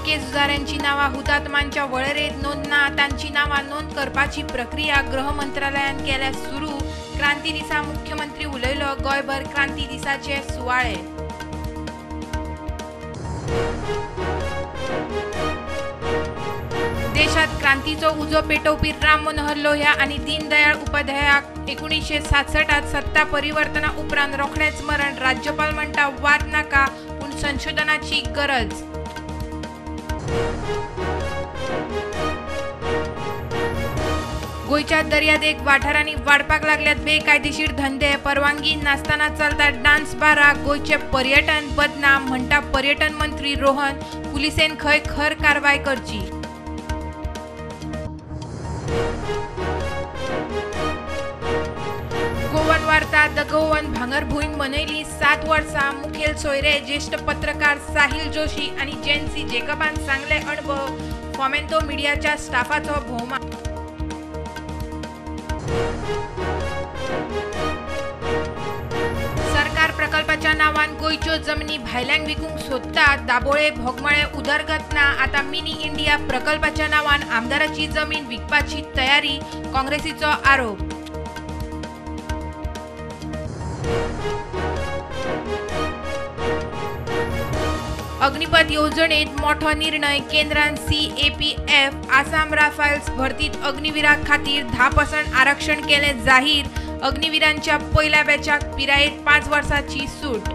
सुटके झुजाऱ्यांची नांवां हुतात्म्यांच्या वळेरेंत नोंद ना, तांची नांवां नोंद करपाची प्रक्रिया गृह मंत्रालयान केल्या सुरू. क्रांती दिसा मुख्यमंत्री उलयलो, गोंयभर क्रांती दिसाचे सुवाळे. देशात क्रांतीचो उजो पेटोवपी राम मनोहर लोहिया आनी दीनदयाळ उपाध्यायाक 1967 सत्ता परिवर्तना उपरांत रोखडेंच मरण. राज्यपाल म्हणटा वाद नाका, पूण संशोधनाची गरज. गोंयच्या दर्यादेग वाठारांनी वाडपाक लागल्यात बेकायदेशीर धंदे, परवानगी नासतना चलतात डान्स बारा. गोंयचें पर्यटन बदनाम म्हणटा पर्यटन मंत्री रोहन, पुलिसेन खंय खर कारवाय करची. गोवन वार्ता the Goan भांगरभूंय मनयली 7 वर्सां. मुखेल सोयरे ज्येश्ठ पत्रकार साहिल जोशी आनी जेन्सी जेकबान सांगले अणभव. फोमेंतो मिडियाच्या स्टाफाचो भोवमान. सरकार प्रकल्पाच्या नावान गोंयच्यो जमनी भायल्यांक विकूंक सोदता. दाबोळे भोगमाळे उदरगत ना, आतां मिनी इंडिया प्रकल्पाच्या नावान आमदाराची जमीन विकपाची तयारी, काँग्रेसीचो आरोप. अग्निपथ येवजणेत मोठो निर्णय, केंद्रान CAPF Assam रायफल्स भरतीत अग्निवीरा खातीर 10% आरक्षण केलें जाहीर. अग्निवीरांच्या पयल्या बॅचाक पिरायेत 5 वर्सांची सूट.